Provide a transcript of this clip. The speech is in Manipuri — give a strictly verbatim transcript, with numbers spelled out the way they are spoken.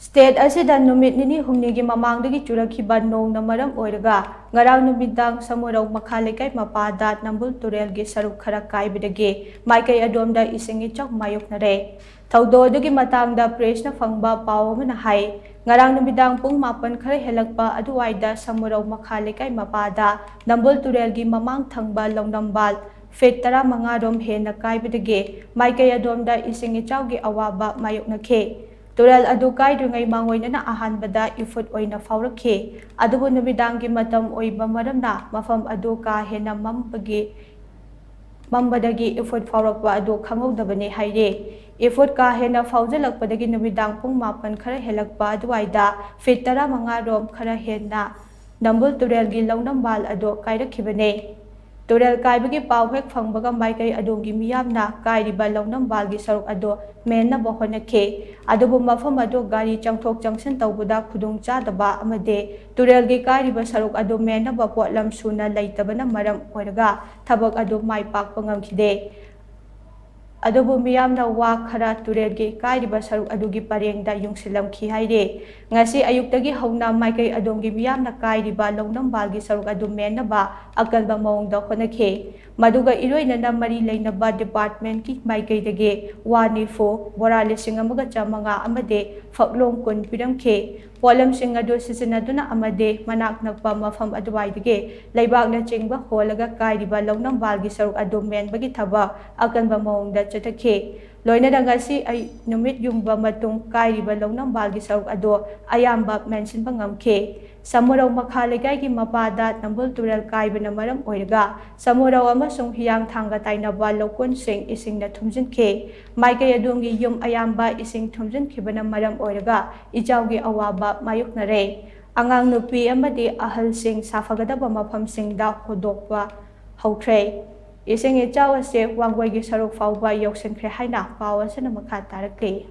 State ꯑꯁꯤꯗ ꯅꯨꯃꯤꯠ ꯅꯤꯅꯤ ꯍꯨꯝꯅꯤꯒꯤ ꯃꯃꯥꯡꯗꯒꯤ ꯆꯨꯔꯛꯈꯤꯕ ꯅꯣꯡꯅ ꯃꯔꯝ ꯑꯣꯏꯔꯒ ꯉꯔꯥꯡ ꯅꯨꯃꯤꯗꯥꯡ ꯁꯃꯨꯔꯧ ꯃꯈꯥ ꯂꯩꯀꯥꯏ ꯃꯄꯥꯗ ꯅꯝꯕꯨꯜ ꯇꯨꯔꯦꯜꯒꯤ ꯁꯔꯨꯛ ꯈꯔ ꯀꯥꯏꯕꯗꯒꯤ ꯃꯥꯏꯀꯩ ꯑꯗꯣꯝꯗ ꯏꯁꯤꯡ ꯏꯆꯥꯎ ꯃꯥꯌꯣꯛꯅꯔꯦ꯫ ꯊꯧꯗꯣꯛ ꯑꯗꯨꯒꯤ ꯃꯇꯥꯡꯗ pressꯅ ꯐꯪꯕ ꯄꯥꯎ ꯑꯃꯅ ꯍꯥꯏ, ꯉꯔꯥꯡ ꯅꯨꯃꯤꯗꯥꯡ ꯄꯨꯡ ꯃꯥꯄꯟ ꯈꯔ ꯍꯦꯜꯂꯛꯄ ꯑꯗꯨꯋꯥꯏꯗ ꯁꯃꯨꯔꯧ ꯃꯈꯥ ꯂꯩꯀꯥꯏ ꯃꯄꯥꯗ ꯅꯝꯕꯨꯜ ꯇꯨꯔꯦꯜꯒꯤ ꯃꯃꯥꯡ ꯊꯪꯕ ꯂꯧꯅꯝꯕꯥꯜ feet ꯇꯔꯥꯃꯉꯥ ꯔꯣꯝ ꯍꯦꯟꯅ ꯀꯥꯏꯕꯗꯒꯤ ꯃꯥꯏꯀꯩ ꯑꯗꯣꯝꯗ ꯏꯁꯤꯡ ꯏꯆꯥꯎꯒꯤ ꯑꯋꯥꯕ ꯃꯥꯌꯣꯛꯅꯈꯤ꯫ ꯇꯨꯔꯦꯜ ꯑꯗꯨ ꯀꯥꯏꯗ꯭ꯔꯤꯉꯩ ꯃꯥꯡꯑꯣꯏꯅꯅ ꯑꯍꯥꯟꯕꯗ ꯏꯐꯨꯠ ꯑꯣꯏꯅ ꯐꯥꯎꯔꯛꯈꯤ꯫ ꯑꯗꯨꯕꯨ ꯅꯨꯃꯤꯗꯥꯡꯒꯤ ꯃꯇꯝ ꯑꯣꯏꯕ ꯃꯔꯝꯅ ꯃꯐꯝ ꯑꯗꯨ ꯀꯥ ꯍꯦꯟꯅ ꯃꯝꯕꯒꯤ, ꯃꯝꯕꯗꯒꯤ ꯏꯐꯨꯠ ꯐꯥꯎꯔꯛꯄ ꯑꯗꯨ ꯈꯪꯍꯧꯗꯕꯅꯤ ꯍꯥꯏꯔꯤ꯫ ꯏꯐꯨꯠ ꯀꯥ ꯍꯦꯟꯅ ꯐꯥꯎꯖꯤꯜꯂꯛꯄꯗꯒꯤ ꯅꯨꯃꯤꯗꯥꯡ ꯄꯨꯡ ꯃꯥꯄꯟ ꯈꯔ ꯍꯦꯜꯂꯛꯄ ꯑꯗꯨꯋꯥꯏꯗ feet ꯇꯔꯥꯃꯉꯥ ꯔꯣꯝ ꯈꯔ ꯍꯦꯟꯅ ꯅꯝꯕꯨꯜ ꯇꯨꯔꯦꯜꯒꯤ ꯂꯧꯅꯝꯕꯥꯜ ꯑꯗꯨ ꯀꯥꯏꯔꯛꯈꯤꯕꯅꯤ꯫ ꯇꯨꯔꯦꯜ ꯀꯥꯏꯕꯒꯤ ꯄꯥꯎ ꯍꯦꯛ ꯐꯪꯕꯒ ꯃꯥꯏꯀꯩ ꯑꯗꯣꯝꯒꯤ ꯃꯤꯌꯥꯝꯅ ꯀꯥꯏꯔꯤꯕ ꯂꯧꯅꯝꯕꯥꯜꯒꯤ ꯁꯔꯨꯛ ꯑꯗꯨ ꯃꯦꯟꯅꯕ ꯍꯣꯠꯅꯈꯤ꯫ ꯑꯗꯨꯕꯨ ꯃꯐꯝ ꯑꯗꯨ ꯒꯥꯔꯤ ꯆꯪꯊꯣꯛ ꯆꯪꯁꯤꯟ ꯇꯧꯕꯗ ꯈꯨꯗꯣꯡ ꯆꯥꯗꯕ ꯑꯃꯗꯤ ꯇꯨꯔꯦꯜꯒꯤ ꯀꯥꯏꯔꯤꯕ ꯁꯔꯨꯛ ꯑꯗꯨ ꯃꯦꯟꯅꯕ ꯄꯣꯠꯂꯝ ꯁꯨꯅ ꯂꯩꯇꯕꯅ ꯃꯔꯝ ꯑꯣꯏꯔꯒ ꯊꯕꯛ ꯑꯗꯨ ꯃꯥꯏ ꯄꯥꯛꯄ ꯉꯝꯈꯤꯗꯦ꯫ ꯑꯗꯨꯕꯨ ꯃꯤꯌꯥꯝꯅ ꯋꯥ ꯈꯔ ꯇꯨꯔꯦꯜꯒꯤ ꯀꯥꯏꯔꯤꯕ ꯁꯔꯨꯛ ꯑꯗꯨꯒꯤ ꯄꯔꯦꯡꯗ ꯌꯨꯡꯁꯤꯜꯂꯝꯈꯤ ꯍꯥꯏꯔꯤ꯫ ꯉꯁꯤ ꯑꯌꯨꯛꯇꯒꯤ ꯍꯧꯅ ꯃꯥꯏꯀꯩ ꯑꯗꯣꯝꯒꯤ ꯃꯤꯌꯥꯝꯅ ꯀꯥꯏꯔꯤꯕ ꯂꯧꯅꯝꯕꯥꯜꯒꯤ ꯁꯔꯨꯛ ꯑꯗꯨ ꯃꯦꯟꯅꯕ ꯑꯀꯟꯕ ꯃꯑꯣꯡꯗ ꯍꯣꯠꯅꯈꯤ꯫ ꯃꯗꯨꯒ ꯏꯔꯣꯏꯅꯅ ꯃꯔꯤ ꯂꯩꯅꯕ departmentꯀꯤ ꯃꯥꯏꯀꯩꯗꯒꯤ ꯋꯥ ꯅꯤꯐꯨ, ꯕꯣꯔꯥ ꯂꯤꯁꯤꯡ ꯑꯃꯒ ꯆꯥꯃꯉꯥ ꯑꯃꯗꯤ ꯐꯛꯂꯣꯡ ꯀꯨꯟ ꯄꯤꯔꯝꯈꯤ꯫ ꯄꯣꯠꯂꯝꯁꯤꯡ ꯑꯗꯨ ꯁꯤꯖꯤꯟꯅꯗꯨꯅ ꯑꯃꯗꯤ ꯃꯅꯥꯛ ꯅꯛꯄ ꯃꯐꯝ ꯑꯗꯨꯋꯥꯏꯗꯒꯤ ꯂꯩꯕꯥꯛꯅꯆꯤꯡꯕ ꯍꯣꯜꯂꯒ ꯀꯥꯏꯔꯤꯕ ꯂꯧꯅꯝꯕꯥꯜꯒꯤ ꯁꯔꯨꯛ ꯑꯗꯨ ꯃꯦꯟꯕꯒꯤ ꯊꯕꯛ ꯑꯀꯟꯕ ꯃꯑꯣꯡꯗ ꯆꯠꯊꯈꯤ꯫ ꯂꯣꯏꯅꯅ ꯉꯁꯤ ꯑꯩ ꯅꯨꯃꯤꯠ ꯌꯨꯡꯕ ꯃꯇꯨꯡ ꯀꯥꯏꯔꯤꯕ ꯂꯧꯅꯝꯕꯥꯜꯒꯤ ꯁꯔꯨꯛ ꯑꯗꯨ ꯑꯌꯥꯝꯕ ꯃꯦꯟꯁꯤꯟꯕ ꯉꯝꯈꯤ꯫ ꯁꯃꯨꯔꯧ ꯃꯈꯥ ꯂꯩꯀꯥꯏꯒꯤ ꯃꯄꯥꯗ ꯅꯝꯕꯨꯜ ꯇꯨꯔꯦꯜ ꯀꯥꯏꯕꯅ ꯃꯔꯝ ꯑꯣꯏꯔꯒ ꯁꯃꯨꯔꯧ ꯑꯃꯁꯨꯡ ꯍꯤꯌꯥꯡꯊꯥꯡꯒ ꯇꯥꯏꯅꯕ ꯂꯧꯀꯣꯟꯁꯤꯡ ꯏꯁꯤꯡꯅ ꯊꯨꯝꯖꯤꯟꯈꯤ꯫ ꯃꯥꯏꯀꯩ ꯑꯗꯣꯝꯒꯤ ꯌꯨꯝ ꯑꯌꯥꯝꯕ ꯏꯁꯤꯡ ꯊꯨꯝꯖꯤꯟꯈꯤꯕꯅ ꯃꯔꯝ ꯑꯣꯏꯔꯒ ꯏꯆꯥꯎꯒꯤ ꯑꯋꯥꯕ ꯃꯥꯌꯣꯛꯅꯔꯦ꯫ ꯑꯉꯥꯡ ꯅꯨꯄꯤ ꯑꯃꯗꯤ ꯑꯍꯜꯁꯤꯡ ꯁꯥꯐꯒꯗꯕ ꯃꯐꯝꯁꯤꯡꯗ ꯍꯣꯗꯣꯛꯄ ꯍꯧꯈ꯭ꯔꯦ꯫ ꯏꯁꯤꯡ ꯏꯆꯥꯎ ꯑꯁꯤ ꯋꯥꯡꯒꯣꯏꯒꯤ ꯁꯔꯨꯛ ꯐꯥꯎꯕ ꯌꯧꯁꯤꯟꯈ꯭ꯔꯦ ꯍꯥꯏꯅ ꯄꯥꯎ ꯑꯁꯤꯅ ꯃꯈꯥ ꯇꯥꯔꯛꯂꯤ꯫